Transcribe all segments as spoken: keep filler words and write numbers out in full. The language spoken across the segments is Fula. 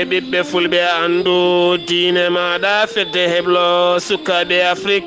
Ɓiɓɓe fulɓe, anndu diine maaɗa, fedde heblo sukaaɓe Afrik.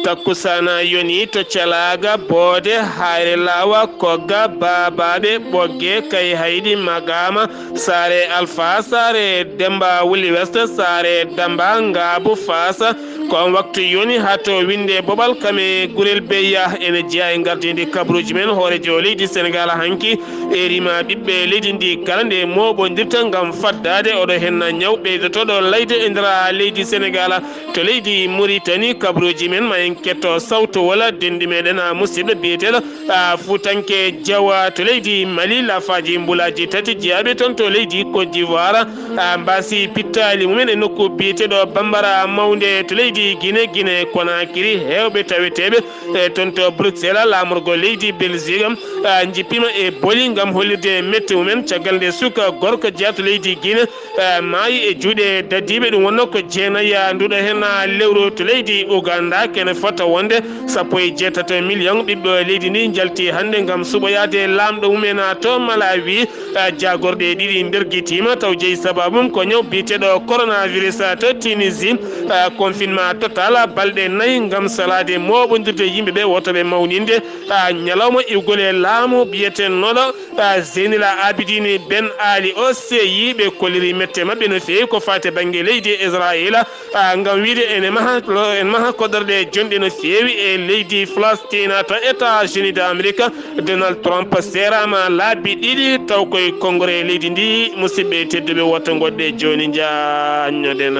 Takkusaana yoni to Calaaga, Boode, Hayre Laawa, Kogga, Baabaaɓe, Ɓogge, Kayhayɗi, Magaama, Saare Alfaa, Saare Demba Wuli West, Saare Damba, Ngaabu, Faasa. Ko on waktu yoni haa to winnde Bobal, kam e Gurel Beya, ene jeyaa e ngardiindi kabaruuji men. Hooreejo leydi Senegaal hanki e rima ɓiɓɓe leydi ndi kala nde mooɓondirta ngam faddaade oɗo henna ñaw ɓeydotooɗo layde e nder leydi Senegaal. To leydi Muritani, kabaruuji men ma en ketto sawto wala denndi meɗen, a, musidɗo biyeteeɗo, a, Fuutanke Jawa. To leydi Mali, lafaaji mbulaaji tati jeyaaɓe toon to leydi Côte d'Ivoire, a, mbaasi pittaali mumen e nokku biyeteeɗo Bambara Mawnde. To leydi Guinée, Guinée Conakry, heewɓe taweteeɓe, e, toon to Bruxelles, laamorgo leydi Belgique, a, njippiima e boli ngam hollirde mette mumen. Caggal nde suka gorko jeyaa to leydi Guinée, e, maayi e juuɗe dadiiɓe, ɗum wonnoo ko jeenayi, a, nduɗo heen, a, lewru. To leydi Uganda, kene fota wonde sappo e jeetato million ɓiɓɓe leydi ndi njalti hannde ngam suɓoyaade laamɗo mumen, a, to Malawi. A, jaagorɗe ɗiɗi mbergitiima taw jeyi sababu mum ko ñaw biyeteeɗo coronavirus, a, to Tunisie. A, confinement total, a, balɗe nayi ngam salaade mooɓondirde yimɓe ɓe, wota ɓe mawninde, a, ñalawma iwgol e laamu biyeteeɗo a, Zeynila Abidini Ben Ali. O seeyi ɓe kolliri mette maɓɓe no feewi ko faati bannge leydi Israayiila, a, ngam wiyde ene maha, ene maha koɗorɗe jonɗe no feewi e leydi Falastina. To États-Unis d'Amérique, Donald Trump seeraama laabi ɗiɗi taw koye konngore leydi ndi. Musidɓe tedduɓe, woto ngoɗɗe jooni, njaanñoɗen.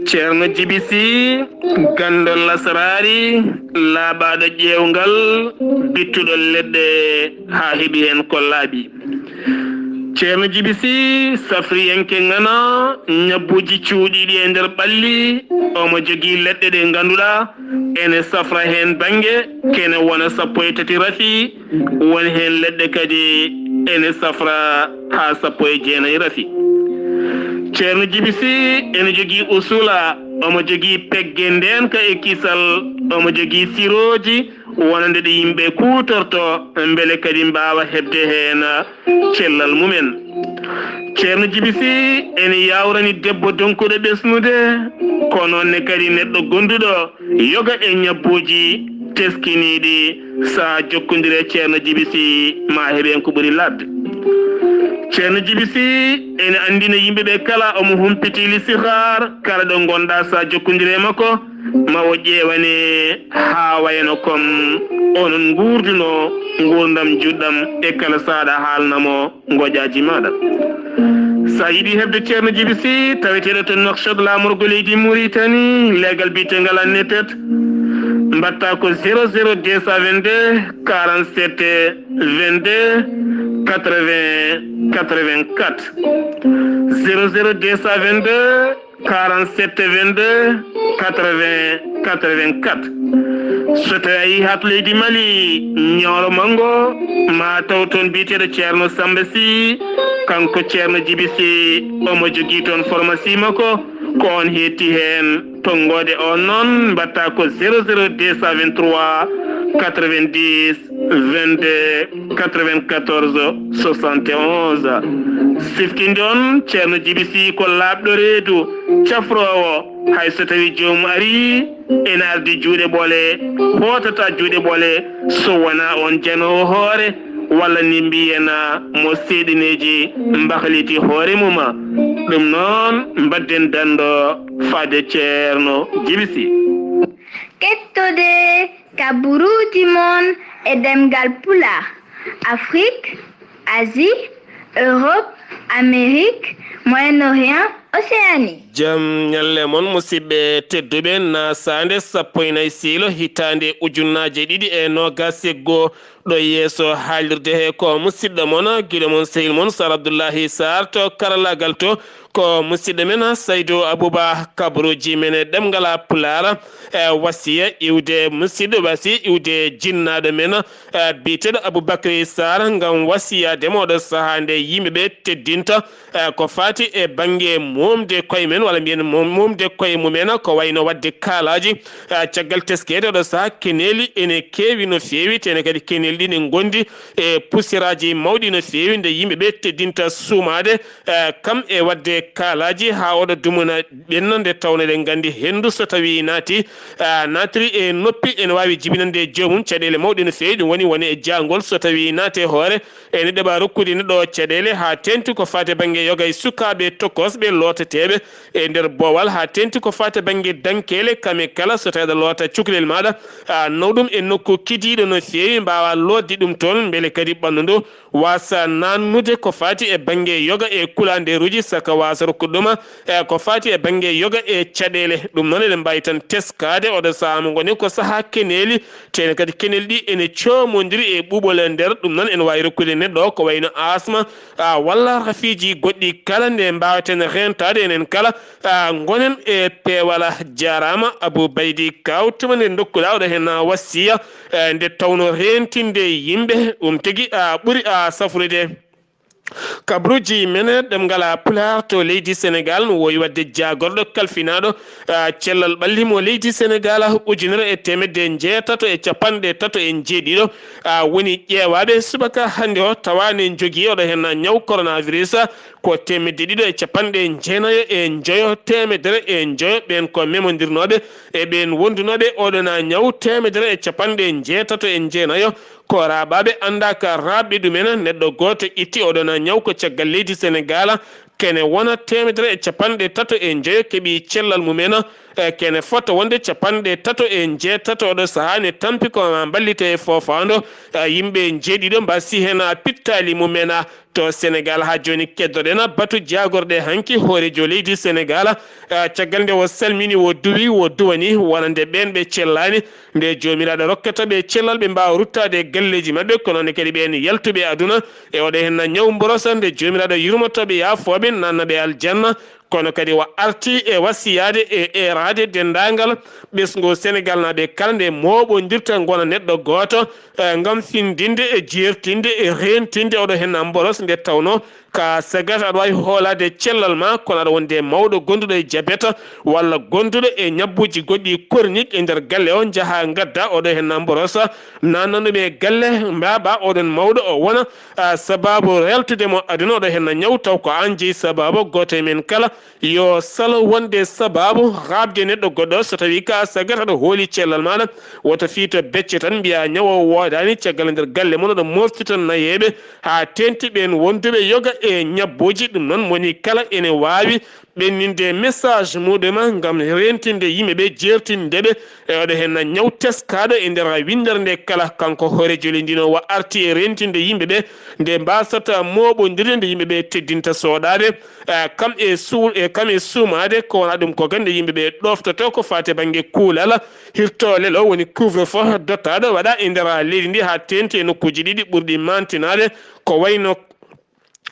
Ceerno Jibi Sih, ganndo lasraari, laaɓaaɗo ƴeewngal, bittuɗo leɗɗe haa heɓi heen ko laaɓi. Ceerno Jibi Sih, safriyanke ŋana, ñabbuuji cuuɗiiɗi e nder ɓalli, omo jogii leɗɗe ɗe ngannduɗaa ene safra heen bannge, kene wona sappo e tati rafi, won heen leɗɗe kadi ene safra haa sappo e jeenayi rafi. Ceerno Jibi Sih ene jogii usula, omo jogii pegge ndeenka e kisal, omo jogii sirooji wonande ɗi yimɓe kuutorto, mbele kadi mbaawa heɓde heen cellal mumen. Ceerno Jibi Sih ene yaawrani debbo donkuɗo ɓesnude, ko noon ne kadi neɗɗo gonduɗo yoga e ñabbuuji teskiniiɗi. Sa jokkondire Ceerno Jibi Sih, ma heɓen ko ɓuri laaɓde. Ceerno Jibi Sih ene anndina yimɓe ɓe kala omo humpiti listixaar, kala ɗo ngonɗa sa jokkondire makko, ma o ƴeewane haa wayno kom onon nguurduno nguurndam juɗɗam e kala saaɗa haalna mo ngoƴaaji maaɗa. Sa yiɗi heɓde Ceerno Jibi Sih, taweteeɗo to Nouakchott, laamorgo leydi Mauritanie, leegal biyeteegal Annetet, mbaɗta ko zéro zéro deux cent vingt-deux quarante-sept vingt-deux quatre-vingts quatre-vingt-quatre. Zéro zéro deux cent vingt-deux quarante-sept vingt-deux quatre-vingts quatre-vingt-quatre. So tawi a yii haa to leydi Mali, Ñooro Manngo, ma taw toon biyeteeɗo Ceerno Samba Sih, kanko Ceerno Jibi Sih, omo jogii toon pharmacie makko, ko on heetti heen. Tonngoode on noon mbaɗta ko zéro zéro deux cent vingt-trois quatre-vingt-dix vingt-deux quatre-vingt-quatorze soixante et onze. Siftinde on, Ceerno Jibi Sih ko laaɓɗo reedu, cafroowo, hay so tawi joomum arii, ene ardi juuɗe ɓole, hootata juuɗe ɓole, so wonaa on janoowo hoore, walla ni mbiyen mo seeɗineeji mbahliti hoore mum. Ɗum noon, mbadden danndo faade Ceerno Jibi Sih. Kettode kabaruuji mon e ɗemngal Pulaar, Afrik, Asie, Europe, Amérique, Moyen-Orient, Océanie. Jam ñalle mon, musidɓe tedduɓe, na saande sappo e nayi siilo hitaande ujunnaaje ɗiɗi e noogaas e goo, ɗo yeeso haalirde he ko musidɗo mon, giɗo mon, sehil mon, Sar Abdullahi Sar to karallaagal to. Ko musidɗo men Saydu Abuba, kabaruuji men e ɗemngal Pulaar, e wasiya iwde musidɗo, wasi iwde jinnaaɗo men, e biyeteeɗo Abubakri Sar, ngam wasiyaade mo oɗo sahaa nde yimɓe ɓe teddin Inta, eh, ko faati e bannge momde koye men, walla mbiyen mom-, momde koye mumen, ko wayno waɗde kaalaaji, eh, caggal teskeede oɗo sahaa keneeli ene keewi no feewi, tene kadi keneeli ɗi ne ngondi e pusiraaji mawɗi no feewi, nde yimɓe ɓe teddinta suumaade, eh, kam e waɗde kaalaaji haa oɗo dumuna ɓenna, nde tawno eɗen nganndi henndu so tawii naati, eh, naatiri e noppi, ene waawi jibinande e joomum caɗeele mawɗe no feewi. Ɗum woni woni e jaangol so tawii naati e hoore, ene ɗeɓa rokkude neɗɗo o caɗeele haa teeŋti ko faati e bannge yoga e sukaaɓe tokosɓe looteteeɓe e nder boowal, haa teeŋti ko faati e bannge dankeele, kam e kala so tawii aɗa loota cukalel maaɗa, a naw ɗum e nokku kidiiɗo no feewi, mbaawa lootde ɗum toon, mbele kadi ɓanndu ndu waasa naannude ko faati e bannge yoga e kulandeeruuji, saka waasa rokkude ɗum, e ko faati e bannge yoga e caɗeele. Ɗum noon eɗen mbaawi tan teskaade oɗo sahaa mo ngoni ko sahaa keneeli, tene kadi keneeli ɗi ene coomondiri e ɓuuɓol e nder. Ɗum noon ene waawi rokkude neɗɗo o ko wayno asma, a, walla rafiiji goɗɗi kala nde mbaawaten reentaade enen kala, a, ngonen e peewal. Jaaraama Abou Baydy Kaw, tuma nde ndokkuɗaa oɗo heen wasiya, e, nde tawno reentinde yimɓe, ɗum tigi, a, ɓuri, a, safrude. Kabruuji men ɗemngal Pulaar to leydi Senegaal no wowi waɗde jaagorɗo kalfinaaɗo, ah, cellal ɓalli mo leydi Senegaal ujunere e teemedde njeetato e capanɗe tato e njeeɗiɗo, ah, woni ƴeewaaɓe subaka hannde o, tawa ne njogii oɗo heen ñaw coronavirus ko teemedde ɗiɗo e capanɗe jeenayo e njoyo, teemedere e njoyo. Ɓeen ko memondirnooɓe e ɓeen wondunooɓe oɗon ñaw teemedere e capanɗe njeetato e njeenayo. Ko raaɓaaɓe anndaaka raaɓɓe ɗumen, neɗɗo gooto itti oɗon ñaw ko caggal leydi Senegaal, kene wona teemedere e capanɗe tato e njoyo keɓi cellal mumen, e kene fota wonde capanɗe tato e njeetato. Oɗo sahaa ne tampi ko ma mballite e foofaando, e yimɓe njeeɗiɗo mbasi heen pittaali mumen to Senegaal. Haa jooni keddoɗen batu jaagorɗe hanki hooreejo leydi Senegaal, e caggal nde o salmini, o duwi, o duwani wonande ɓeen ɓe cellaani, nde Joomiraaɗo rokkata ɓe cellal, ɓe mbaawa ruttaade e galleeji maɓɓe, ko noon kadi ɓeen yaltuɓe aduna e oɗo heen ñaw mborosa, nde Joomiraaɗo yurmoto ɓe, yaafoo ɓe, naatna ɓe aljanna. Kono kadi o arti e wasiyaade e eeraade denndaangal ɓesngu Senegaalnaaɓe kala, nde mooɓondirta ngona neɗɗo gooto, eh, ngam findinde e jeertinde e reentinde oɗo heen mboros, nde tawnoo ka sagat aɗa waawi hoolaade cellal ma, kono aɗa wonde mawɗo gonduɗo e jabet walla gonduɗo e ñabbuuji goɗɗi chronique e nder galle o, njaha ngadda oɗo heen mborosa, naatna ɗum e galle, mbaaba oɗon mawɗo o wona, ah, sabaabu rewtude mo aduna oɗo heen ñaw, taw ko aan jeyi sabaabu. Gooto e men kala yo salo wonde sabaabu raaɓde neɗɗo goɗɗo. So tawii ka sagat aɗa hooli cellal maaɗa, woto fiito becce tan mbiya ñaw o woodaani, caggal nder galle mon oɗo mofti tan nayeeɓe, haa teeŋti ɓeen wonduɓe yoga e ñabbuuji. Ɗum noon, moni kala ene waawi ɓenninde message muɗum ngam reentinde yimɓe ɓe, jeertinde ɓe e oɗo heen ñaw teskaaɗo e nder winndere nde kala. Kanko hooreejo leydi ndin o arti e reentinde yimɓe ɓe nde mbasata mooɓondirde, nde yimɓe ɓe teddinta soɗaade, eh, kam e suul-, e kam e suumaade, ko wona ɗum ko gannde yimɓe ɓe ɗoftoto ko faati bannge kuulal. Hirto lelo woni couvre-feu dottaaɗo waɗa e nder leydi ndi haa teeŋti e nokkuuji ɗiɗi ɓurɗi maantinaade, ko wayno,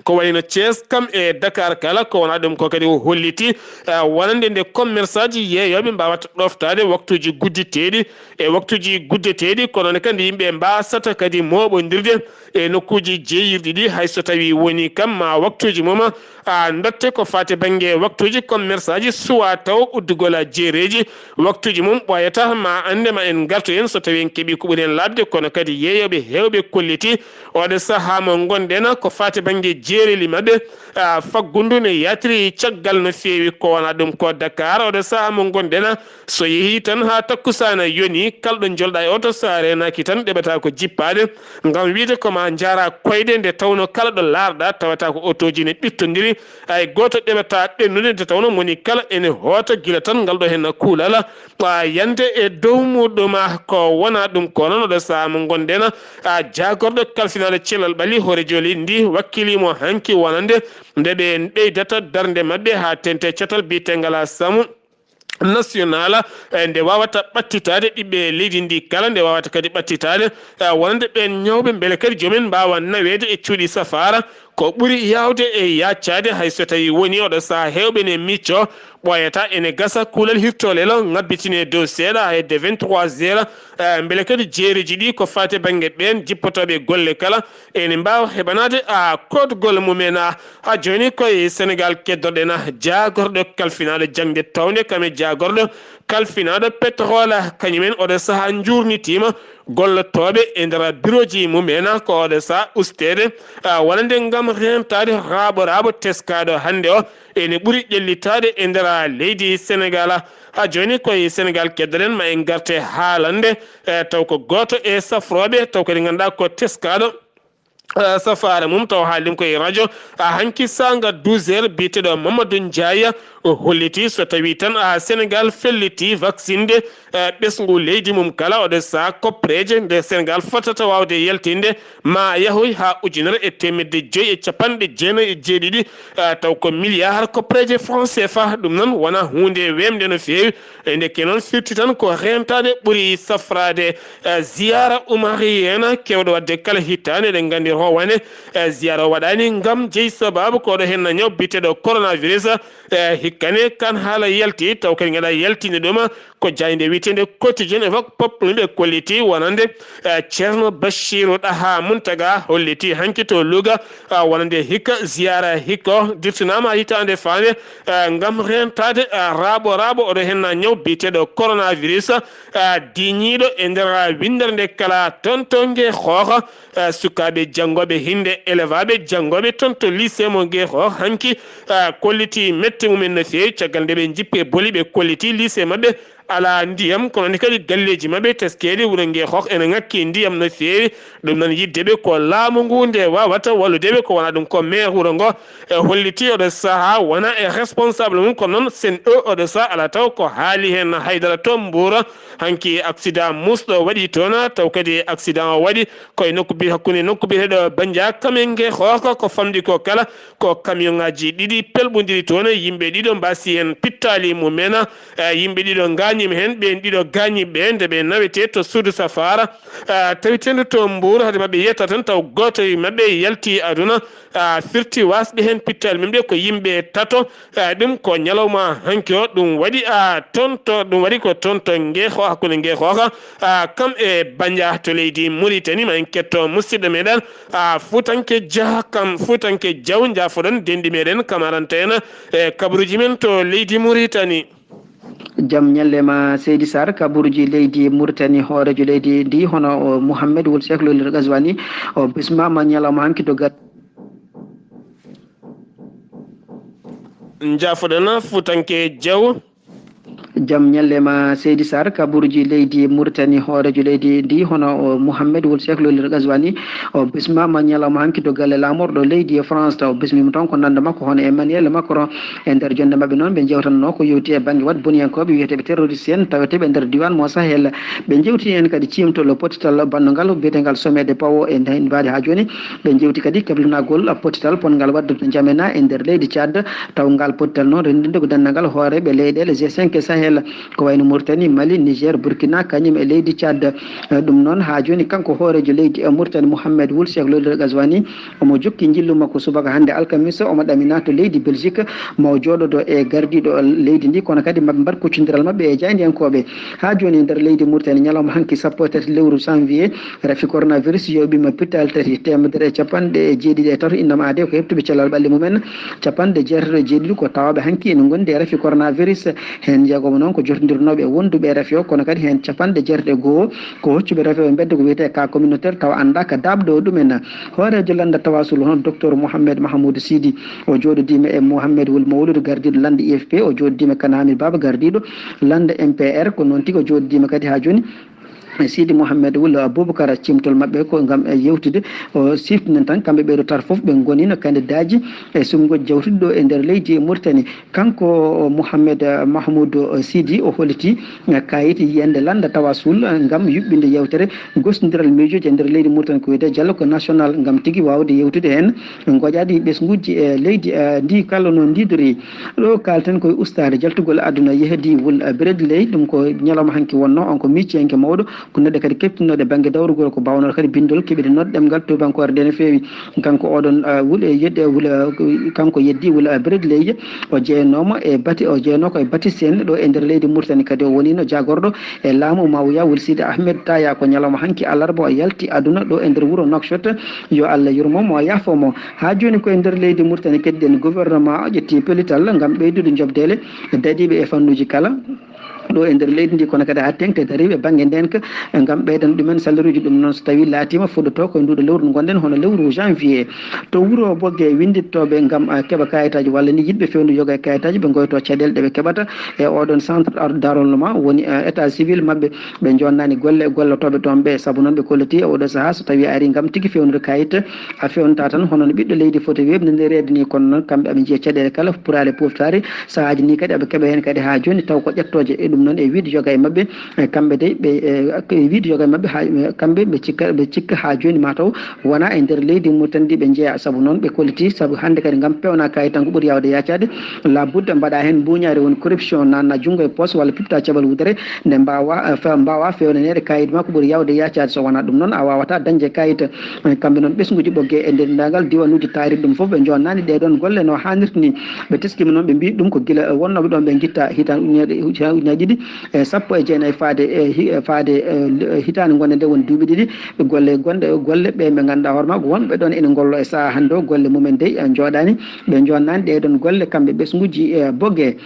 ko wayno Thiès kam e Dakar kala. Ko wona ɗum ko kadi o holliti, eh, wonande nde commerçant ji yeeyooɓe mbaawata ɗoftaade waktuuji gudditeeɗi e waktuuji guddeteeɗi, kono ne kadi yimɓe mbaasata kadi mooɓondirde e nokkuuji jeeyirɗi ɗi, hay so tawii woni kam ma waktuuji mum, a, dotte ko faati bannge waktuuji commerçant ji suwa taw uddugol jeereeji. Waktuuji mum ɓooyata ma annde ma en ngartu en so tawii en keɓii ko ɓuri en laaɓde, kono kadi yeeyooɓe heewɓe kolliti oɗo sahaa mo ngonɗen ko faati bannge jeereeli maɓɓe, a, faggundu ne yatiri caggal no feewi. Ko wona ɗum ko Dakar oɗo sahaa mo ngonɗen, so yehii tan haa takkusaana yoni, kalɗo njolɗa e oto, so a reenaaki tan ɗeɓata ko jippaade, ngam wiide ko ma njaara koyɗe, nde tawno kala ɗo laarɗa tawata ko otooji ne ɓittondiri, hay gooto ɗeɓata ɓennude, nde tawno moni kala ene hoota gila tan ngal ɗo heen kuulal, ɓa yande e dow muɗum. Ko wona ɗum ko noon oɗo sahaa mo ngonɗen, a, jaagorɗo kalfinaaɗo cellal ɓalli hooreejo leydi ndi wakkilii mo hanki wonande nde ɓe ɓeydata darnde maɓɓe haa teeŋti catal biyetengal Assemblée nationale, eh, nde wawata ɓattitaade ɓiɓɓe leydi ndi kala, nde wawata kadi ɓattitaade, eh, wonande ɓeen ñawɓe, mbele kadi joomen mbaawa naweede e cuuɗi safaara. Ko ɓuri yaawde e yaaccaade, hay so tawii wonii oɗo sahaa heewɓe ne miccoo, ɓooyata ene gasa kuulal hirtoolelo ŋabbitine dow seeɗa, hedde vingt-trois heures, eh, mbele kadi jeereji ɗi ko faati bannge ɓeen jippotooɓe golle kala ene mbaawa heɓanaade, a, kootgol mumen, a. Haa jooni koye Senegaal keddoɗen, a, jaagorɗo kalfinaaɗo jaŋde toownde kam e jaagorɗo kalfinaaɗo petrol, a, kañumen oɗo sahaa njuurnitiima gollotooɓe e nder birooji mumen, a, ko oɗo sahaa usteede, a, wonande ngam reentaade raaɓo raaɓo teskaaɗo hannde o ene ɓuri ƴellitaade e nder leydi Senegaal. Haa jooni koye Senegaal keddoɗen, ma en ngarte haalande, e, taw ko gooto e safrooɓe, taw kadi ngannduɗaa ko teskaaɗo, e, safaara mum, taw haali ɗum ko e rajo, a, hanki saanga douze heures, biyeteeɗo Mamadou Ndiaye, o holliti so tawii tan, a, Senegaal felliti vaccinde, e, ɓesngu leydi mum kala, oɗo sahaa koppereeje nde Senegaal fotata waawde yaltinde, ma yahoy haa ujunere e teemedde joy e capanɗe jeenayi e jeeɗiɗi, a, taw ko milliard koppereeje franc C F A. Ɗum noon wonaa huunde weemde no feewi. E ndekke noon firti tan ko reentaade ɓuri safraade. A, ziyaara umariyeena keewɗo waɗde kala hitaande, eɗen nganndi rowane, a, ziyaara o waɗaani ngam jeyi sabaabu ko ɗo heen ñaw biyeteeɗo coronavirus. A, hikka ne kan haala yalti, taw kadi ngannduɗaa yaltinde ɗum ko jaaynde wiyeteende Quotidien Epoque Populi ɓe kolliti wonande, eh, Ceerno Bachiru Ɗaha Muntaga holliti hanki to Louga, ah, wonande hikka ziyaara hikka o dirtinaama hitaande faande, eh, ngam reentaade, eh, raaɓo raaɓo oɗo heen ñaw biyeteeɗo coronavirus, eh, diiñiiɗo e nder, eh, winndere nde kala toon to Ngeexoox. Eh, sukaaɓe janngooɓe hinnde, elevaaɓe janngooɓe toon to lycée mo Ngeexoox hanki, eh, kolliti mette mumen no feewi caggal nde ɓe njippi e boli, ɓe kolliti lycée maɓɓe alaa ndiyam, kono ne kadi galleeji maɓɓe teskeeɗi wuro Ngeexoox ene ŋakki ndiyam no feewi. Ɗum noon yidde ɓe ko laamu ngu nde waawata wallude ɓe, ko wonaa ɗum ko maire wuro ngo, e holliti oɗo sahaa wonaa e responsable mum, kono noon Sen O oɗo sahaa alaa taw ko haali heen haydara to Mbuur. Hanki accident muusɗo waɗi toon, taw kadi accident o waɗi koye nokku bi-, hakkunde nokku biyeteeɗo Bandia kam e Ngeexoox, ko famɗi ko kala ko camion ŋaaji ɗiɗi pelɓondiri toon, yimɓe ɗiɗo mbaasi heen pittaali mumen, eh, yimɓe ɗiɗo ngaañiima heen, ɓeen ɗiɗo gaañiiɓe ɓe nde ɓe nawetee to suudu safaara, eh, taweteendu to Mbuur, hade maɓɓe yetta tan taw gooto e maɓɓe yalti aduna, eh, firti waasɓe heen pittaali mum ɓe ko yimɓe tato, eh, ɗum ko ñalawma hanki o, ɗum waɗi, ah, toon to, ɗum waɗi ko toon to Ngeexo, hakkunde Ngeexoox, ah, kam e Bandia to leydi Muritani. Ma en ketto musidɗo meɗen, ah, Fuutanke Jah, kam Fuutanke Jaw, njaafoɗon denɗi meɗen kamaranta en e kabaruuji men to leydi Muritani. Jam ñalle ma seydi Sarr, kabaruuji leydi Muritani, hooreejo leydi ndi hono o Mouhamed Wul Cheikh Lolel Ghazouani, o bismaama ñalawma hanki to gal- Njaafoɗon Fuutanke Jaw. Jam ñalle ma seydi Sarr, kabaruuji leydi Muritani, hooreejo leydi ndi hono o Mouhamed Wul Cheikh Lolel Ghazouani, o bismaama ñalawma hanki to galle laamorɗo leydi e France, taw bismiima toon ko nanda makko hono Emmanuel Macron. E nder jonde maɓɓe noon ɓe njewtanno ko yowti e bannge waɗ boniyankooɓe wiyeteeɓe terroriste en taweteeɓe e nder diiwaan mo Sahel. Ɓe njewti heen kadi ciimtol potital bannungal biyetengal Sommet de Pau e nder mbaadi haa jooni. Ɓe njewti kadi keblinagol potital potngal waɗde to N'Djamena e nder leydi Tchad. Taw ngal potital noon renndinde ko denndaangal hooreeɓe leyɗeele G cinq Sahel, ko wayno Mauritanie, Mali, Niger, Burkina, kañum e leydi Tchad. Eh, ɗum noon, haa jooni, kanko hooreejo leydi, eh, Mauritanie, Mohamed Wul Cheikh Lolel Ghazouani, omo jokki njillu makko subaka hannde alkamisa, omo ɗamina to leydi Belgique, ma o jooɗodo e gardiiɗo leydi ndi, kono kadi maɓɓe mbaɗ kuccondiral maɓɓe e jaayndiyankooɓe. Haa jooni, e nder leydi Mauritanie, ñalawma hanki sappo e tati lewru janvier, rafi coronavirus yooɓiima pittaali tati, teemedere e capanɗe jeeɗiɗi e tato innama aade ko heɓtuɓe cellal ɓalli mumen, capanɗe jeetato e jeeɗiɗi ko tawaaɓe hanki ene ngondi e rafi coronavirus. Heen jeegom noon ko jotondirnooɓe e wonduɓe e rafi o, kono kadi heen capanɗe jeetato e go'o ko hoccuɓe rafi o e mbedda ko wiyetee cas communautaire, tawa anndaaka daaɓde o ɗumen. Hooreejo lannda tawasul hono Docteur Mohamed Mahamoudou Sidi, o jooɗodiima e Mohamed Wul Mawlud, gardiiɗo lannda I F P, o jooɗodiima Kane Hamid Baba, gardiiɗo lannda M P R, ko noon tigi o jooɗodiima kadi haa jooni e Sidi Mohamed Wul Aboubacar. Ciimtol maɓɓe ko ngam, eh, yewtude, o siftinen tan kamɓe ɓeeɗo tato fof ɓe ngonino kandidaaji e suɓngooji jawtuɗi ɗo e nder leydi Mauritanie. Kanko Mohamed Mahmoud Sidi o holliti, eh, kayit yiyannde lannda tawasul, eh, ngam yuɓɓinde yewtere gostondiral miijooji e nder leydi Mauritanie ko wiyetee dialogue national ngam tigi waawde yewtude heen ngoƴaaɗi ɓesnguuji e leydi, eh, ndi kala no ndiidori. Ɗo kaalten koye ustaare jaltugol aduna Yehdi Wul, eh, Bredley, ɗum ko ñalawma hanki wonnoo, on ko miijiyanke mawɗo. Ko noɗɗe kadi keptinooɗe bannge dawrugol ko bawnoo kadi binndol keɓiɗe noɗɗe ɗemngal tuubankoore nde no feewi. Kanko oɗon, ah, wul-, eh, yeddi, eh, wul-, eh, kanko yeddi wul, eh, Bradley, o jeyanoomo e bati, o jeyanoo ko e Bati Seen ɗo e nder leydi Mauritanie. Kadi o woniino jaagorɗo e laamu Mawiya wul Sidi Ahmed Taya. Ko ñalawma hanki alarba o yalti aduna ɗo e nder wuro Nouakchott. Yo Allah yurmo mo, o yaafo mo. Haa jooni ko e nder leydi Mauritanie keddiɗen gouvernement o ƴetti pellital ngam ɓeydude jobdeele dadiiɓe e fannuuji kala ɗo e nder leydi ndi, kono kadi haa teŋti dariiɓe bannge ndeenka ngam ɓeydana ɗumen salaire uji. Ɗum noon so tawii laatiima fuɗɗotoo ko e nduuɗo lewru ndu ngonɗen, hono lewru janvier. To wuro Bogge, winndittooɓe ngam, ah, keɓa kayitaaji walla ni yiɗɓe fewndo yoga e kayitaaji, ɓe ngoyto caɗeele ɗe ɓe keɓata e oɗon centre d'enrôlement woni, ah, état civil maɓɓe. Ɓe jonnani golle e gollotooɓe toon ɓe, sabu noon ɓe kolliti e oɗo sahaa so tawii a ari ngam tigi fewnude kayit, a fewnata tan hono no ɓiɗɗo leydi foti weɓnude reede ni. Kono noon kamɓe aɓe njiya caɗeele kala puraale poftaare. Sahaaji ni kadi aɓe keɓa heen kadi haa jooni taw ko ƴettooje. E ɗum noon e wiide yoga e maɓɓe, e kamɓe dey ɓe, e, e wiide yoga e maɓɓe haa, e, kamɓe ɓe cikka, ɓe cikka haa jooni mataw wona e nder leydi Mauritanie ndi ɓe njeya. Sabu noon ɓe kolliti, sabu hannde kadi ngam pewna kayit tan ko ɓuri yawde yaacaade, labudda mbaɗa heen mbuuñaari woni corruption, nanna junngo e poos walla piɓta caɓal wudere nde mbawa, eh, fe-, mbawa fewnaneede kayit ma ko ɓuri yawde yaacaade. So wona ɗum noon a wawata dañde kayit. Eh, kamɓe noon ɓesnguuji Ɓoggee e ndenndaangal diwanuuji taariiɗi ɗum fof ɓe jonnani ɗee ɗoon golle no haanirta ni. Ɓe teskima noon ɓe mbii ɗum ko gila, eh, wonnooɓe ɗoon ɓe ngitta hitaan ujunere, hitaan ujunaaji ɗiɗi e sappo e jeenayi faade, e hi-, e faade, e, e hitaande ngonɗen nde woni duuɓi ɗiɗi. Golle gonɗe, golle ɓe ɓe ngannduɗaa hoore ma ko wonɓe ɗoon ene ngollo e sahaa hannde o, golle mumen dey, e, njooɗaani. Ɓe jonnani ɗee ɗoon golle kamɓe ɓesnguuji, e, Bogge.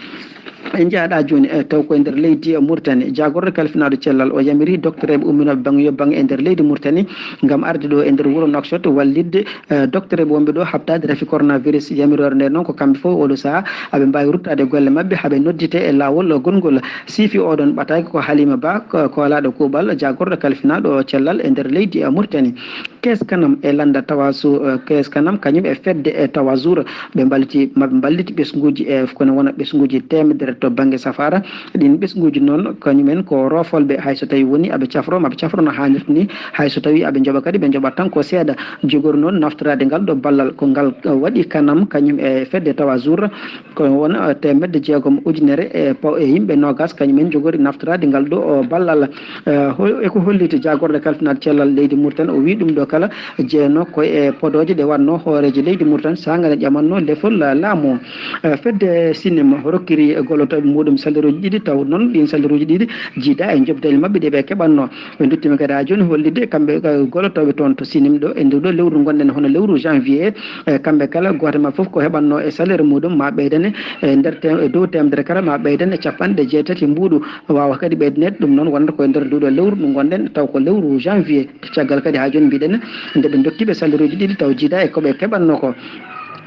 En njahɗaa jooni, e, taw ko e nder leydi, e, Mauritanie. Jaagorɗo kalfinaaɗo cellal o yamiri doktoreeɓe umminooɓe baŋ yo baŋ e nder leydi Mauritanie ngam arde ɗo e nder wuro Nouakchott wallitde, e, doktoreeɓe wonɓe ɗo haɓtaade rafi coronavirus. Yamiroore nde noon ko kamɓe fof oɗo sahaa aɓe mbaawi ruttaade golle maɓɓe haa ɓe noddite e laawol gongol. Siifi oɗon ɓataake ko Halima Ba, ko-, koolaaɗo kuuɓal, jaagorɗo kalfinaaɗo cellal e nder leydi, e, Mauritanie. Kees Kanam e lannda Tawasu, eh, Kees Kanam kañum e fedde e Tawazour, ɓe mballiti, maɓe mballiti ɓesnguuji e kono wona ɓesnguuji teemedere to bannge safaara. Ɗiin ɓesnguuji noon kañumen ko roofolɓe, hay so tawii woni aɓe cafro, maɓe cafro no haanirta ni, hay so tawii aɓe njoɓa kadi ɓe njoɓat tan ko seeɗa. Jogori noon naftoraade ngal ɗo ballal ko ngal, eh, waɗi Kanam kañum e fedde Tawazour. Ko won, eh, teemedde jeegom ujunere e paw-, e yimɓe noogas kañum en njogori naftoraade ngal ɗo, o, ballal. Eh, hol-, e ko holliti jaagorɗo kalfinaaɗo cellal leydi Mauritanie, o wii ɗum ɗo kala jeenoo ko e podooje ɗe waɗnoo hooreejo leydi Mauritanie saanga nde ƴamatnoo lefol, eh, laamu. Eh, fedde sinema rokkiri gollotooɓe muuɗum saleruuji ɗiɗi, taw noon ɗiin saleruuji ɗiɗi jiida e jobdeele maɓɓe ɗe ɓe keɓatnoo. Ɓe nduttiima kadi haa jooni hollitde kamɓe, eh, gollotooɓe toon to Sinim ɗo e ndu ɗo lewru ngonɗen hono lewru janvier. Eh, kamɓe kala gooto e maɓɓe fof ko heɓatnoo e salaire muuɗum ma ɓeydane e nder tem-, e dow teemedere kala ma ɓeydane e capanɗe jeetati mbuuɗu. Waawa kadi ɓeydaneede ɗum noon wonata ko e nder ndu ɗo lewru ndu ngonɗen taw ko lewru janvier. Caggal kadi haa jooni mbiɗen nde ɓe ndokki ɓe salaireeji ɗiɗi taw jiida e ko ɓe keɓatnoo ko.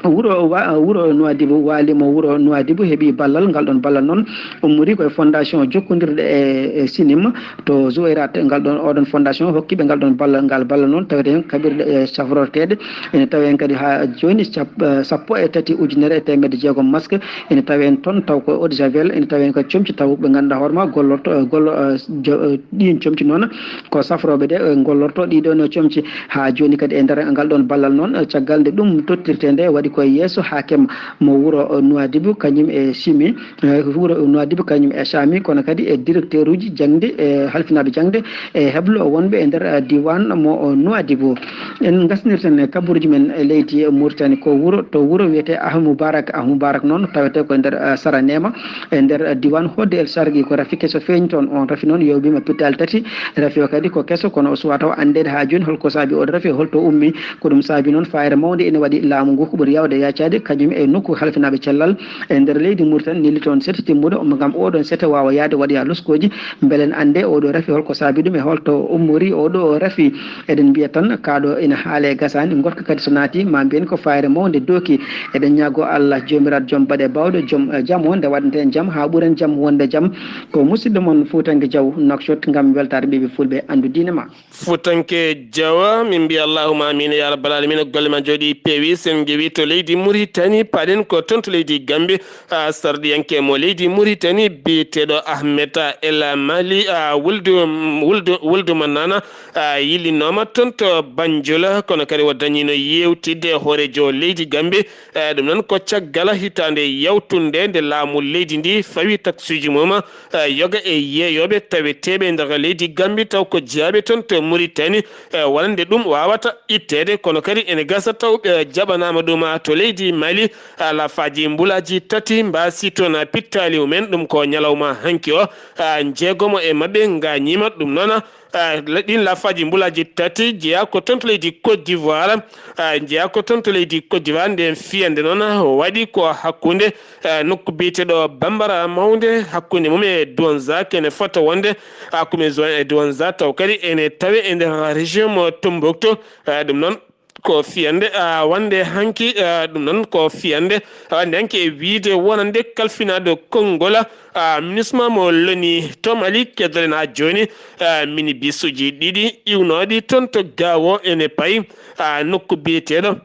Wuro wa-, wuro Nouadhibou, waali mo wuro Nouadhibou heɓi ballal, ngal ɗon ballal noon ummori ko e fondation jokkondirɗe e, e Sinim to Zouairat. Ngal ɗon, oɗon fondation hokki ɓe ngal ɗon ballal, ngal ballal noon tawete heen kaɓirɗe, e, safrorteeɗe. Ene tawi heen kadi haa jooni cap-, eh, sappo e tati ujunere e teemedde jeegom masque ene tawi heen toon, taw ko eau de javel, ene tawi heen kadi comci taw ɓe ngannduɗaa hoore ma gollorto, eh, gollo, eh, jo-, eh, ɗiin comci noon ko safrooɓe de, eh, gollorto ɗii ɗoon comci. Haa jooni kadi e nder ngal ɗoon ballal noon, eh, caggal nde ɗum tottirtee nde waɗi koye yeeso haakem mo wuro, eh, Nouadhibou kañum e Simi, eh, wuro Nouadhibou kañum e Sami, kono kadi e directeur uji jaŋde, e halfinaaɓe jaŋde e heblo wonɓe e nder, eh, diiwaan mo, eh, Nouadhibou. En ngasnirten e kabaruuji men e leydi Mauritanie ko wuro, to wuro wiyetee Ahmou Barak. Ahmou Barak noon tawetee ko e nder, eh, Saraneema, e nder, eh, diiwaan Hoode El Sargi. Ko rafi keso feeñi toon. Oon rafi noon yowɓiima pittaali tati. Rafi o kadi ko keso, kono o suwaa taw anndeede haa jooni hol ko saabii oɗo rafi, hol to ummi. Ko ɗum saabii noon faayre mawnde ene waɗi laamu ngu ko ɓuri yaawde yaacaade, kañum e nokku halfinaaɓe cellal e nder leydi Mauritanie nelli toon sete timmuɗo ngam oɗon sete waawa yahde waɗoya loskooji, mbele en annde oɗo rafi hol ko saabii ɗum e hol to ummori oɗo rafi. Eɗen mbiya tan kaa ɗo ina haale gasaani, ngoɗka kadi so naati ma mbiyen ko faayre mawnde dooki. Eɗen ñaagoo Allah joomiraaɗo joom baɗe baawɗe, joom, eh, jam o nde waɗanten jam haa ɓuren jam wonde jam. Ko musidɗo mon Fuutanke Jaw Nouakchott ngam weltaare ɓiɓɓe fulɓe anndu diine ma. Fuutanke Jaw, min mbiya allahumma amiin ya rabbal aalamiina. Golle ma njooɗii peewi, sen njeewi to leydi Muritani, paɗen ko toon to leydi Gambi. Ah, sarɗiyanke mo leydi Muritani biyeteeɗo Ahmed El Mali, ah, wuldu, wuldu, wuldu Mannana, ah, yillinooma toon to Banjul, kono kadi o dañiino yeewtidde e hooreejo leydi Gambi. Eh, ɗum noon ko caggal hitaande yawtunde nde laamu leydi ndi fawi taksiji mum, eh, yoga e yeeyooɓe taweteeɓe e nder leydi Gambi, taw ko jeyaaɓe toon to Muritani, eh, wonande ɗum waawata itteede, kono kadi ene gasa taw ɓe jaɓanaama ɗum, ah, to leydi Mali, ah, lafaaji mbulaaji tati mbaasi toon, ah, pittaali mumen. Ɗum ko ñalawma hanki o, ah, njeegomo e maɓɓe ngaañiima. Ɗum noon, ah, la-, ɗiin lafaaji mbulaaji tati jeyaa ko toon to leydi Côte d'Ivoire, ah, jeyaa ko toon to leydi Côte d'Ivoire. Ndeen fiyande noon waɗi ko hakkunde, ah, nokku biyeteeɗo Bambara Mawnde, hakkunde mum e Douentza, kene fota wonde, ah, commune e Douentza, taw kadi ene tawe e nder région mo Tombouctou. Ah, ɗum noon ko fiyande, ah, wonde hanki, ah, ɗum noon ko fiyande, ah, wonde hanki e wiyde wonande kalfinaaɗo konngol, ah, MINUSMA mo loni to Mali, keddoren haa jooni, ah, minibisuuji ɗiɗi iwnooɗi toon to Gao ene payi, ah, nokku biyeteeɗo,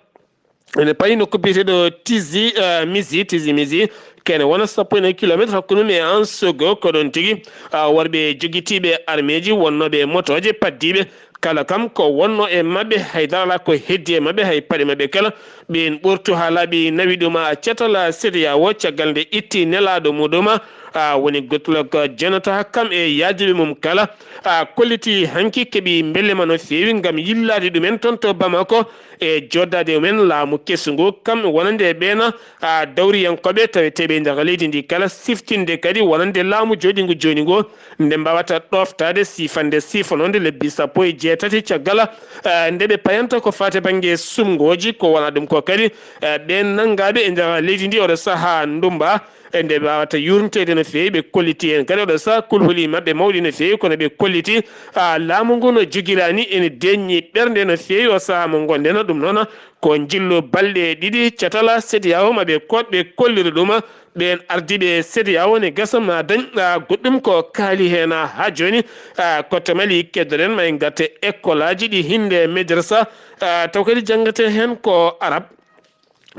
ene payi nokku biyeteeɗo Tizi, ah, Mizi, Tizi Mizi, kene wona sappo e nayi kilometre hakkunde mum e Ansogo. Ko ɗoon tigi, ah, worɓe jogitiiɓe armeeji wonnooɓe e motooje paddiiɓe kala kam ko wonno e maɓɓe, hay dara alaa ko heddi e maɓɓe, hay paɗe maɓɓe kala. Ɓeen ɓortu haa laaɓi nawi ɗum, ah, catal, ah, CEDEAO, caggal nde itti nelaaɗo muɗum, ah, woni Goodluck Jonathan, kam e yaajiiɓe mum kala, ah, kolliti hanki keɓi mbellema no feewi ngam yillaade ɗumen toon to Bamako e jooɗdaade e mumen laamu kesu ngu, kam wonande e ɓeen, ah, dawriyankooɓe taweteeɓe e nder leydi ndi kala, siftinde kadi wonande laamu jooɗiingu jooni ngu, nde mbaawata ɗooftaade siifande siifanoo nde lebbi sappo e jeetati caggal, eh, nde ɓe payanta ko faati bannge sumngooji, ko wonaa ɗum ko kadi, eh, ɓeen nanngaaɓe e nder leydi ndi oɗo sahaa ndummba, e nde mbaawata yuurniteede no feewi. Ɓe kolliti heen kadi oɗo sahaa kulhuli maɓɓe mawɗi no feewi, kono ɓe kolliti, ah, laamu ngu no jogiraani ene deeƴni ɓernde no feewi o sahaa mo ngonɗen. Ɗum noon ko njillu balɗe ɗiɗi catal CEDEAO ma ɓe koɗ ɓe kolliri ɗum. Ɓeen ardiiɓe CEDEAO ne gasa ma dañ, ah, goɗɗum ko kaali heen haa jooni. Ah, ko to Mali keddoɗen, ma en ngarte ekkolaaji ɗi hinnde madrasa, ah, taw kadi janngate heen ko arab.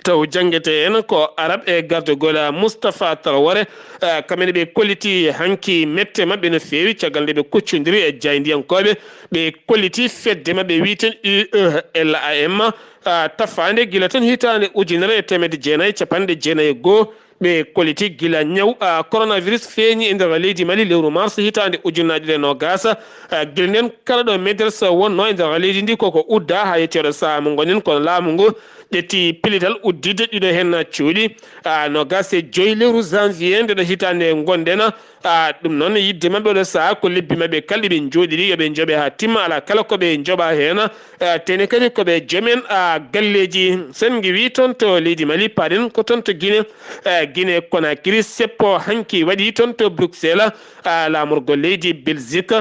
Taw janngete heen ko arab e gardagol Moustapha Traoré. Ah, kamɓe ne ɓe kolliti hanki mette maɓɓe no feewi caggal nde ɓe kuccondiri e jaayndiyankooɓe. Ɓe kolliti fedde maɓɓe wiyeten U E L A M, ah, tafaande gila tan hitaande ujunere e teemedde jeenayi e capanɗe jeenayi e goo. Ɓe kolliti gila ñaw, ah, coronavirus feeñi e nder leydi Mali lewru mars hitaande ujunnaji ɗiɗi e noogas. Ah, gila nden kala ɗo madrasa wonno e nder leydi ndi koko udda haa yetti oɗo sahaa mo ngonɗen, kono laamu ngu ƴetti pellital udditde ɗiɗo heen cuuɗi, ah, noogas e joy lewru janvier nde ɗo hitaande ngonɗen. Ah, ɗum noon, yiɗde maɓɓe oɗo sahaa ko lebbi maɓɓe kala ɗi ɓe njooɗiri, yo ɓe njooɓe haa timma, alaa kala ko ɓe njooɓa heen. Ah, tene kadi ko ɓe joomen, ah, galleeji. Sen ngiwi toon to leydi Mali, paɗen ko toon to Guinée, ah, Guinée Conakry, seppo hanki waɗi toon to Bruxelles, ah, laamorgo leydi Belgique.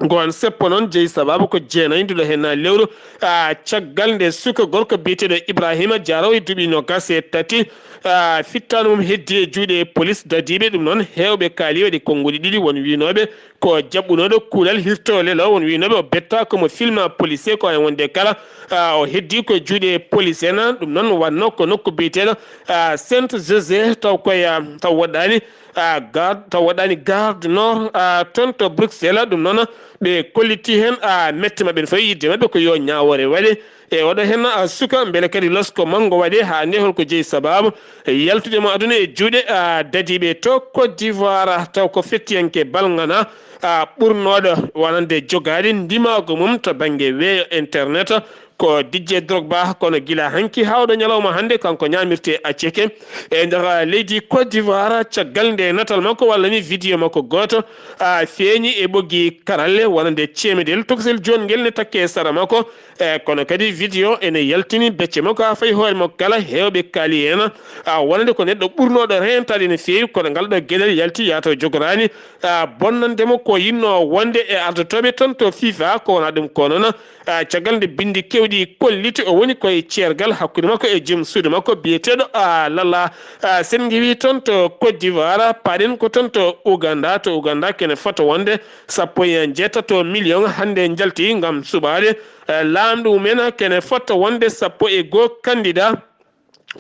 Ngoon seppo noon jeyi sabaabu ko jeenayi nduɗo heen lewru, ah, caggal nde suka gorko biyeteeɗo Ibrahima Diarra e duuɓi noogas e tati, ah, fittaandu mum heddi e juuɗe polis dadiiɓe. Ɗum noon, heewɓe kaali waɗi konnguɗi ɗiɗi, won wiynooɓe ko jaɓɓunooɗo kuulal hirto lelo, won wiynooɓe o betta ko mo filma policier ko en wonde kala, ah, o heddi ko juuɗe polis en. Ɗum noon wonno ko nokku biyeteeɗo, ah, Saint José, taw koye, ah, taw woɗɗaani, ah, garde, taw woɗɗaani garde nord, ah, toon to Bruxelles. Ɗum noon ɓe kolliti heen, ah, mette maɓɓe no fawi, yiɗde maɓɓe ko yo ñaawoore waɗe e oɗo heen, ah, suka, mbele kadi losko manngo waɗe haa nde holko jeyi sabaabu yaltude mo aduna e juuɗe, ah, dadiiɓe to Côte d'Ivoire, taw ko fettiyanke balngana, ah, ɓurnooɗo wonande jogaade ndimaagu mum to bannge weeyo internet. Ko Didier Drogba, kono gila hanki haa oɗo ñalawma hannde, kanko ñaamirte acceke e nder leydi Côte d'Ivoire, caggal nde natal makko walla ni vidéo makko gooto, ah, feeñi e ɓoggi karalle wonande ceemedel tokosel jooni ngel ne takke e sara makko. E kono kadi vidéo ene yaltini becce makko haa fayi hoore makko kala, heewɓe kaali heen, ah, wonande ko neɗɗo ɓurnooɗo reentaade no feewi, kono ngal ɗo geɗal yalti yaato jogoraani, ah, bonnande mo ko yinnoo wonde e ardotooɓe toon to fifa, ko wonaa ɗum ko noon. Ah, caggal nde binndi keewɗi kolliti o woni koye ceergal hakkunde makko e joom suudu makko biyeteeɗo, ah, Lalla, ah, Sen ngiwi toon to Côte d'Ivoire, paɗen ko toon to Ouganda. To Ouganda kene fota wonde sappo e jeetato million hannde njalti ngam suɓaade, eh, laamɗo mumen, kene fota wonde sappo e goo candidat.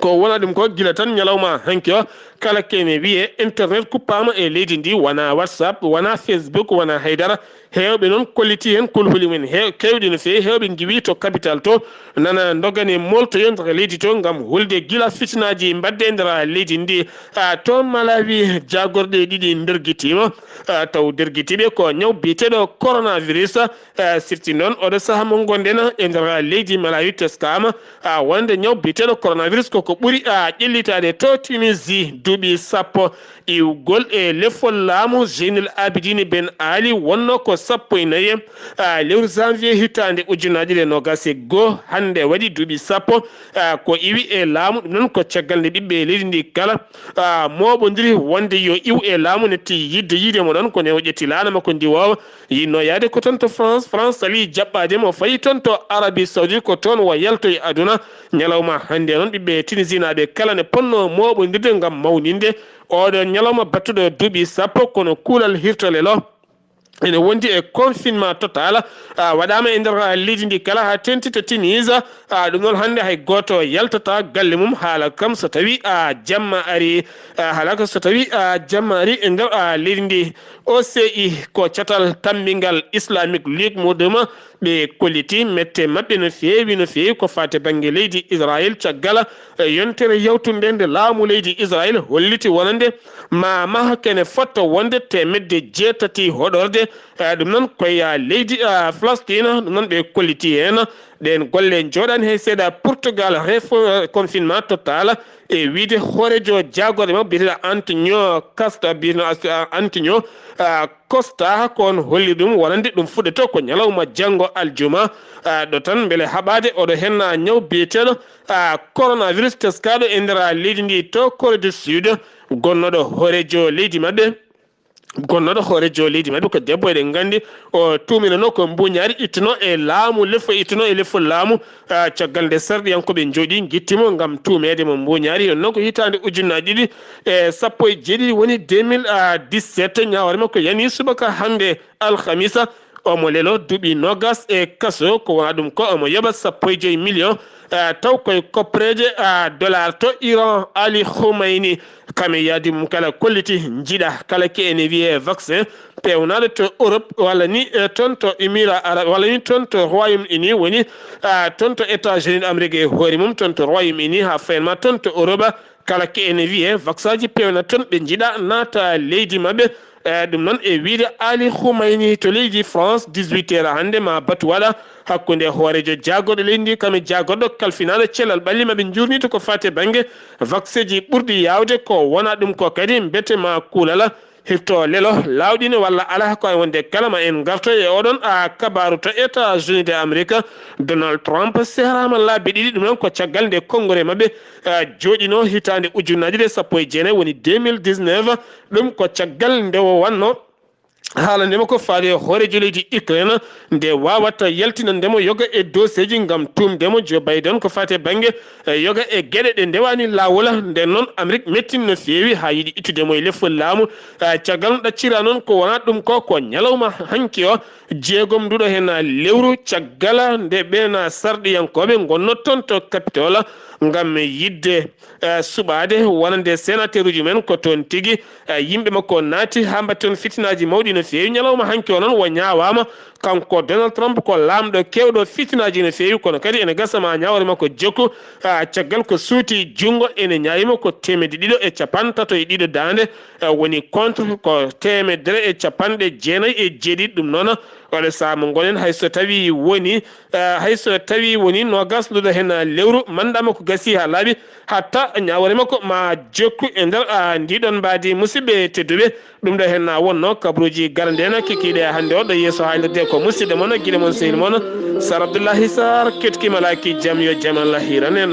Ko wona ɗum ko gila tan ñalawma hanki o, kala kene wiye internet kuppaama e leydi ndi, wona WhatsApp, wona Facebook, wona haydara. Heewɓe noon kolliti heen kulhuli mum, heew-, keewɗi no feewi. Heewɓe ngiwi to capital to, nana ndogani moltoyo nder leydi to ngam hulde gila fitinaaji mbaɗde e nder leydi ndi. A, to Malawi, jaagorɗe ɗiɗi ndergitiima, a, taw dergitiiɓe ko ñaw biyeteeɗo coronavirus. A, sirti noon oɗo saha mo ngonɗen e nder leydi Malawi, teskaama, a, wonde ñaw biyeteeɗo coronavirus koko ɓuri, a, ƴellitaade to Tunisie. Duuɓi sappo iwgol e lefol laamu Zeynul Abidine Ben Ali wonno ko sappo e nayi, a, lewru janvier hitaande ujunnaji ɗiɗi e noogas e goo. Hannde waɗi duuɓi sappo, a, ko iwi e laamu. Ɗum noon ko caggal nde ɓiɓɓe leydi ndi kala, a, mooɓondiri wonde yo iw e laamu, netti yidde yiide mo ɗon ko nde o ƴetti laana makko ndiwoowa. Yinno yaade ko toon to France, France sali jaɓɓaade mo, fayi toon to Arabie Saoudite, ko toon o yaltoyi aduna. Ñalawma hannde noon ɓiɓɓe tunisinaaɓe kala ne ponno mooɓondirde ngam mawninde oɗo ñalawma battuɗo duuɓi sappo, kono kuulal hirtolel o ene wondi e confinement total, a, waɗaama e nder, a, leydi ndi kala haa tenti to Tunis. A, ɗum noon hannde hay gooto yaltata galle mum haala kam so tawi, a, jamma ari, a, haala kam so tawi, a, jamma ari e nder, a, leydi ndi. O C I ko catal tammbingal Islamic League muɗum, ɓe kolliti mette maɓɓe no feewi, no feewi ko faati bannge leydi Israel. Caggal, e, yontere yawtunde nde laamu leydi Israel holliti wonande ma maha kene fotta wonde teemedde jeetati hoɗorde, e, ɗum noon koye leydi, e, Palestine, ɗum noon ɓe kolliti heen. Ɗeen golle njooɗani hay seeɗa. Portugal refo, e, confinement total, e wiyde hooreejo jaagorɗe makko biyeteeɗo Antonio Costa, biyeteeɗo As-, Antonio, a, Costa, ko on holli ɗum wonande ɗum fuɗɗoto ko ñalawma janngo aljuma, a, ɗo tan mbele haɓaade oɗo henna ñaw biyeteeɗo, a, coronavirus teskaaɗo e nder leydi ndi to Corée du Sud, gonnooɗo hooreejo leydi maɓɓe. Gonnooɗo hooreejo leydi maɓɓe ko debbo, eɗen nganndi o tuuminanoo ko mbuuñaari ittuno e laamu, lefo ittuno e lefol laamu, a, caggal nde sarɗiyankooɓe njooɗi ngitti mo ngam tuumeede mo mbuuñaari. Ɗum noon ko hitaande ujunnaaji ɗiɗi e sappo e jeeɗiɗi, woni deux mille dix-sept. Ñaawoore makko yani subaka hannde alhamisa. Omo leloo duuɓi noogas e kaso, ko wona ɗum ko omo yoɓa sappo e joy million, a, taw koye koppareeje, a, dollar to Iran. Ali Khoumeini, kame yaadi mum kala kolliti njiɗa kala ke ene wiyee vaccin peewnaaɗo to Europe, walla ni, e, toon to Émirats Arabes, walla ni toon to Royaume-Uni, woni, a, toon to États-Unis d'Amérique e hoore mum, toon to Royaume-Uni, haa fayin ma toon to Europe, kala ke ene wiyee vaccin ji peewna toon, ɓe njiɗa naata leydi maɓɓe. E, ɗum noon e wiyde Ali Khoumeini to leydi France, dix-huit heures hannde ma batu waɗa hakkunde hooreejo jaagorɗo leydi ndi, kam e jaagorɗo kalfinaaɗo cellal ɓalli maɓɓe njuurnito ko faati e bannge vaccin ji ɓurɗi yaawde, ko wona ɗum ko kadi mbete ma kuulala hirto lelo laawɗine walla alaa ko e wonde kala. Ma en ngarto e oɗon, a, kabaaru to États-Unis de Amérique. Donald Trump sehraama laabi ɗiɗi, ɗum noon ko caggal nde konngore maɓɓe, a, jooɗino hitaande ujunnaaji ɗe sappo e jeenayi, woni deux mille dix-neuf. Ɗum ko caggal nde o wanno haalande mo ko faati e hooreejo leydi Ukraine, nde waawata yaltinande mo yoga e doseeji ngam tuumde mo Joe Biden ko faati e bannge, e, yoga e geɗe ɗe ndewaani laawol. Nden noon Amérique mettin no feewi haa yiɗi ittude mo e lefol laamu. A, caggal no ɗaccira noon ko wona ɗum ko, ko ñalawma hanki o, jeegom nduɗo heen lewru, caggal nde ɓeen sarɗiyankooɓe ngonnoo toon to Capitole ngam yiɗde, eh, suɓaade wonande sénateur uji men ko toon tigi, eh, yimɓe makko naati haa mbaɗti toon fitinaaji mawɗi no feewi. Ñalawma hanki o noon o ñaawaama, kanko Donald Trump ko laamɗo keewɗo fitinaaji no feewi, kono kadi ene gasa ma ñaawre makko jokku, ah, caggal ko suuti junngo ene ñaawima ko teemedde ɗiɗo e capanɗe tato e ɗiɗo daande, eh, woni contre ko teemedere e capanɗe jeenayi e jeeɗiɗi. Ɗum noon, oɗo sahaa mo ngonen, hay so tawii woni, eh, hay so tawii woni noogas luɗo heen lewru, mandat makko gasii haa laaɓi, hatta ñaawre makko ma jokku e nder, ah, ndiɗon mbaadi. Musidɓe tedduɓe, ɗum ɗo heen na wonno kabaruuji galanɗe en kikiiɗe hannde o ɗo yeeso haalirde ko musidɗo mon, giɗo mon, sehil mon, Sar Abdullahi Sar, keɗkiima laaki jam, yo jam Allah hiiran en.